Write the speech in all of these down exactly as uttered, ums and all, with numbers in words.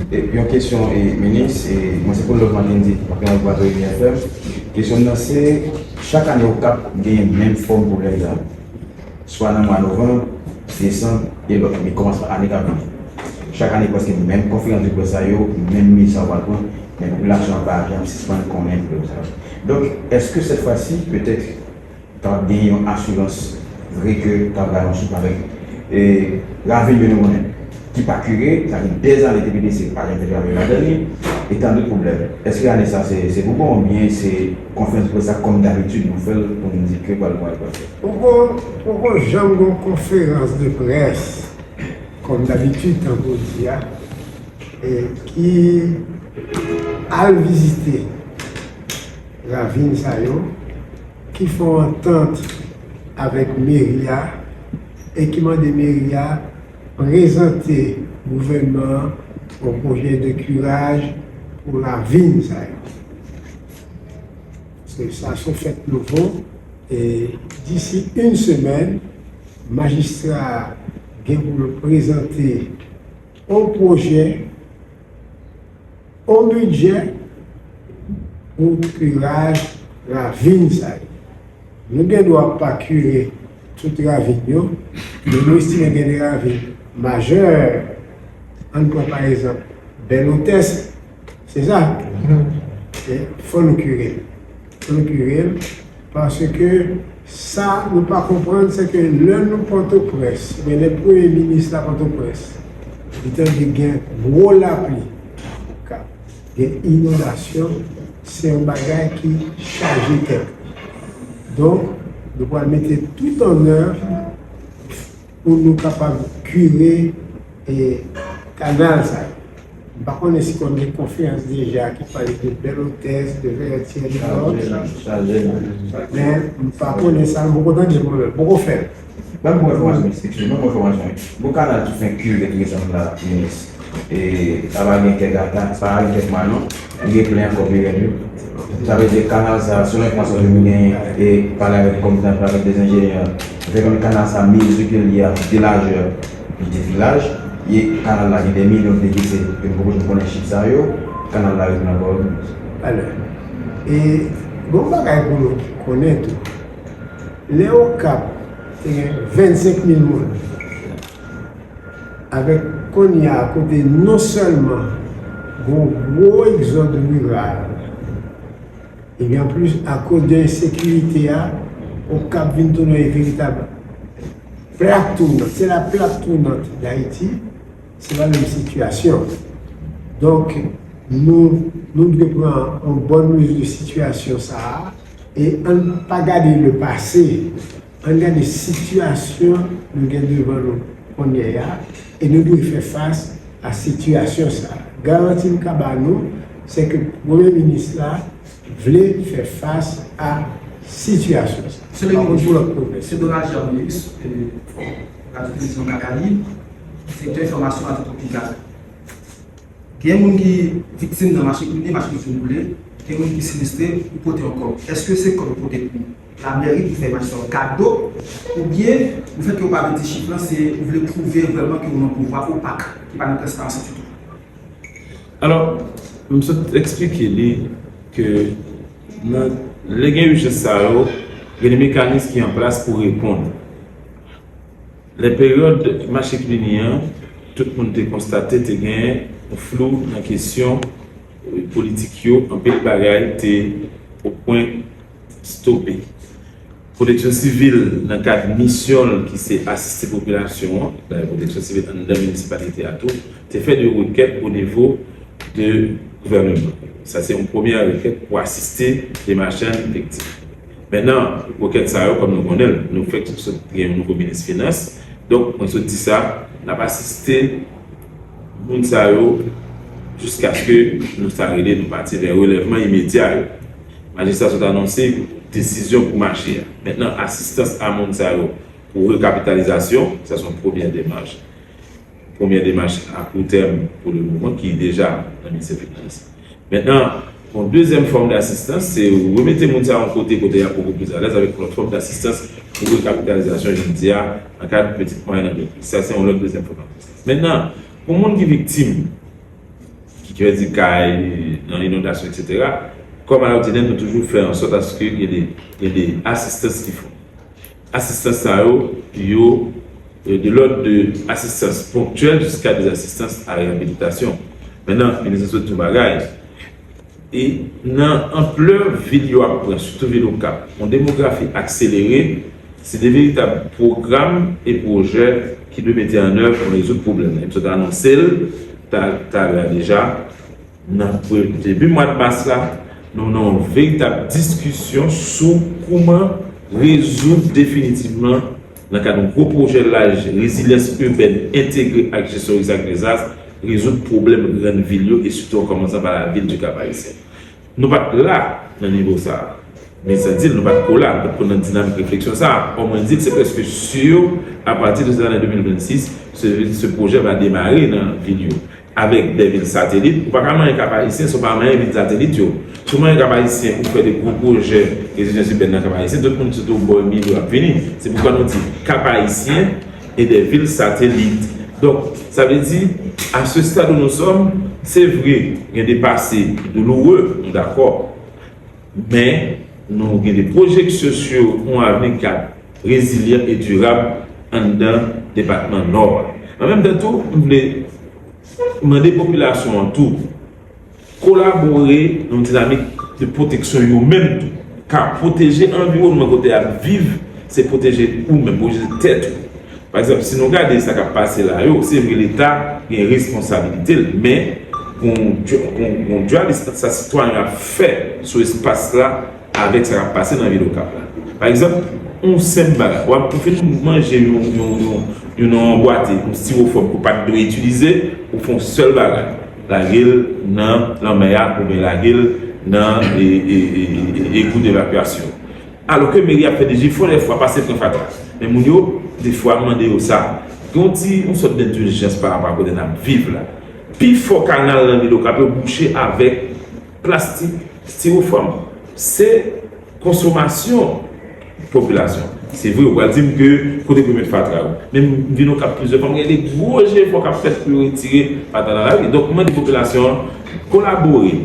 E, yon kesyon, e, minis, e, mwen se Paul Love Mackendy, mwen ap yon Ekwatoryen F M. Kesyon m nan se, chak ane Okap genyen menm fòm pwoblèm sa. Swa nan mwa novanm, desanm, e lòt, men kòmansman ane k ap vini. Chak ane, prèske menm konferans de près sa yo, menm minis sa yo pral pran, men popilasyon an pa janm sispann konnen pwoblèm sa yo. Donk, èske sèt fwa si, petèt, kapab gen yon asirans vre ke kapab bay yon souf avèk, e, ravin yo nou konnen, ki pa kire, sa gen dèzane T P D C pa janm fè travay ladan li, e tann dòt pwoblèm. Èske ane sa se, se pou bon oubyen se konferans de près sa kòm dabitid nou fè l pou nou di ke pral bon al pase? Poko, poko janm gen yon konferans de près kòm dabitid, tankou w di a, e ki al vizite ravin sa yo, ki fè yon antant avèk meri a e ki mande meri a prezante gouvènman an yon pwojè de kiraj pou ravin sa yo. Paske sa se yon fèt nouvo, e disi yon semèn, majistra a gen pou l prezante yon pwojè, yon bidjè pou kiraj ravin sa yo. Nou gen dwa pa kire tout ravin yo, men nou estime gen de ravin majè. Ann pran pa egzanp Bèl Otès, se sa? E fò nou kire l. Fò nou kire l, paske sa nou pa konprann, se ke lè nou Pòtoprens, oubyen lè premye minis la Pòtoprens, li tande gen gwo lapli, gen inondasyon, se yon bagay ki chaje tèt. Donk, nou pral mete tout an èv pou nou kapab kire, e, kanal sa yo. M pa konnen si konn gen konferans deja ki pale de Bèl Otès, de Vètyè, de lòt. Men m pa konnen sa, m poko tande l mwen menm, m poko fè l. Ban m yon enfòmasyon, eskize m, ban m yon enfòmasyon, wi. Gon kanal ki fenk kire tou resaman la, minis. E sa pa gen kèk ata, sa pa gen kèk mwa non. Li gen plen ankò peyèn yo. Sa vle di kanal sa, selon enfòmasyon ke nou genyen, e pale avèk kòm tankou avèk de enjenyè, fè konnen kanal sa, mezi ke li a, de lajè, li de filaj, e kanal la gen de milyon de dese ke nou poko janm konnen chif sa yo, kanal la retounen ankò. Alò, e gon bagay pou nou konnen tou. Lè Okap te gen vennsenk mil moun, avèk kounye a kote non sèlman gon gwo egzòd riral, epi anplis akoz de ensekirite a, Okap vin tounen yon veritab plak tounant. Se la plak tounant Dayiti, se pa menm sitiyasyon. Donk, nou, nou dwe pran yon bòn mezi de sitiyasyon sa a, e ann pa gade le pase, ann gade sitiyasyon nou gen devan nou kounye a, e nou dwe fè fas a sitiyasyon sa a. Garanti m ka ba nou, se ke premye minis la vle fè fas a sitiyasyon sa a. Se le Pa konn pou lòt pwovens. Se Donald Germinus, e, Radyo Televizyon Kakayi, direktè enfòmasyon Radyo Tropikal. Gen moun ki viktim nan mache kriminèl, mache ki fin boule, gen moun ki sinistre, ou pote yon kòb. Èske se kòb ou pote pou lamèri pou fè mache sa yo kado, oubyen, lefètke ou pa vle di chif lan, se ou vle pwouve vrèman ke ou nan pouvwa opak, ki pa nan transparansi ditou? Alò, m sot eksplike li ke nan, lè gen ijans sa yo, gen de mekanis ki an plas pou reponn. Lè peryòd mache Cluny an, tout moun te konstate te gen yon flou nan kesyon, e, politik yo, anpil bagay te o pwen stope. Pwoteksyon sivil, nan kad misyon l ki se asiste popilasyon an, dayè Pwoteksyon sivil anndan minisipalite a tou, te fè de rekèt o nivo de gouvèneman. Sa se yon premyè rekèt pou asiste demach la viktim. Mentnan, rekèt sa yo, kòm nou konnen l, nou fèk sot gen yon nouvo minis finans. Donk, mwen sot di sa, n ap asiste moun sa yo jiskaske nou sa rele, nou pati vè relèvman imedya yo. Majistra sot anonse desizyon pou mache a. Mentnan, asistans a moun sa yo pou rekapitalizasyon, sa se yon premyè demach. Premyè demach a kou tèm pou le moman ki deja nan Ministè Finans. Mentnan, yon dezyèm fòm dasistans, se remete moun sa yon kote, kote y ap poko plis alèz avèk yon lòt fòm dasistans pou rekapitalizasyon, jan m di a, nan kad pitit mwayèn antrepriz. Sa se yon lòt dezyèm fòm dasistans. Mentnan, pou moun ki viktim, pèdi kay, nan inondasyon, etsetera. Kòm Alaoudinèn, nou toujou fè an sòt aske gen de, gen de asistans ki fèt. Asistans sa yo, yo de lòd de asistans ponktyèl jiska de asistans a reyabilitasyon. Mentnan, minis lan sot yon bagay. E nan anplè vil yo ap pran, sitou vil Okap, yon demografi akselere, se de veritab pwogram e pwojè ki dwe mete an èv pou rezoud pwoblèm nan. M sot anonse l ta- talè a deja, nan pre- debi mwa mas la, nou nan yon veritab diskisyon sou kouman rezoud definitivman, nan kad yon gwo pwojè laj rezilyans ibèn entegre ak jesyon risk ak dezas, rezoud pwoblèm grann vil yo e sitou an kòmansan pa lavil di Kap Ayisyen. Nou pa t la nan nivo sa a. Men sa di l, nou pa t ko la, nou pa t ko nan dinamik refleksyon sa a. Omwen di l, se prèske si apati de cette année deux mille vingt-six, ce, ce projet va démarrer nan vil yo. Avèk de vil satelit, ou pa ka manyen Kap Ayisyen san w pa manyen vil satelit yo. Si w manyen Kap Ayisyen, ou fè de gwo pwojè rezilyans ibèn nan Kap Ayisyen, tout moun sot bò mil yo ap vini. Se poukwa nou di Kap Ayisyen e de vil satelit. Donk, sa vle di, à ce stade où nous sommes, se vre, gen de pase douloureux, nou dakò. Men, nou gen de pwojeksyon sou yon avni k ap rezilyan e dirab anndan depatman Nò a. An menm tan tou, m vle mande popilasyon an tou kolabore nan yon dinamik de pwoteksyon yo menm tou. Ka pwoteje anviwònman kote y ap viv, se pwoteje ou menm, pwoteje tèt ou. Pa egzanp, si nou gade sa k ap pase la yo, se vre Leta gen responsabilite l, men gon dya- gon- gon dyalis ant sa sitwayen ap fè sou espas la avèk sa k ap pase nan vil Okap la. Pa egzanp, yon senp bagay, w ap ou fin manje yon, yon, yon, yon nan anbwate, yon stiwofòm ke w pa t dwe itilize, ou fè yon sèl bagay, lage l nan lanmè a oubyen lage l nan e, e, e, e, e, egou devakyasyon. Alòske meri ap fè de jefò dèfwa pase pran fatra. Men moun yo, defwa, m mande yo sa. Gen yon ti, yon sòt dendijans pa rapò a kote n ap viv la. Pifò kanal nan vil Okap yo bouche avèk plastik, stiwofòm. Se konsomasyon popilasyon. Se vre, ou pral di m ke kote pou yo met fatra yo. Men m vin Okap plizyè fwa, m gade gwo jefò k ap fèt pou yo retire fatra nan lari. Donk, m mande popilasyon an kolabore.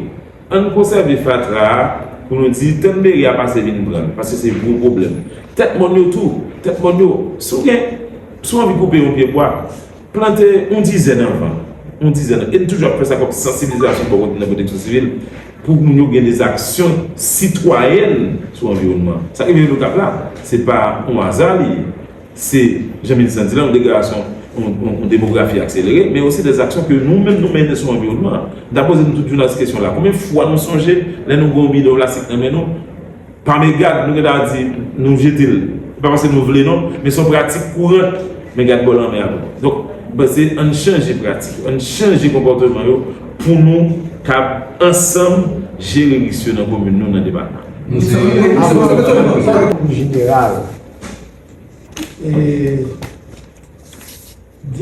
Ann konsève fatra a pou nou di, tann meri a pase vin pran l, paske se gwo pwoblèm. Tèt mòn yo tou, tèt mòn yo, si w gen, si w anvi koupe yon pye bwa, plante yon dizèn anvan, yon dizèn, e n toujou ap fè sa kòm sansibilizasyon bò kote nan pwoteksyon sivil, pou moun yo gen de aksyon sitwayèn sou anviwònman. Sa k rive Okap la, se pa yon aza li ye. Se, jan minis lan di la, yon degradasyon, yon, yon, yon demografi akselere, men osi de aksyon ke nou menm nou mennen sou anviwònman an. M ta poze nou tout jounalis kesyon la. Konbyen fwa nou sonje lè nou gen yon bidon plastik nan men nou, pa megad, nou gentan di nou jete l? Se pa paske nou vle non, men se yon pratik kouran. Megad bò lanmè a tou. Donk, m panse ann chanje pratik yo, ann chanje konpòteman yo pou nou kab ansanm jere risk yo nan komin nou, nan depatman. Jeneral, e,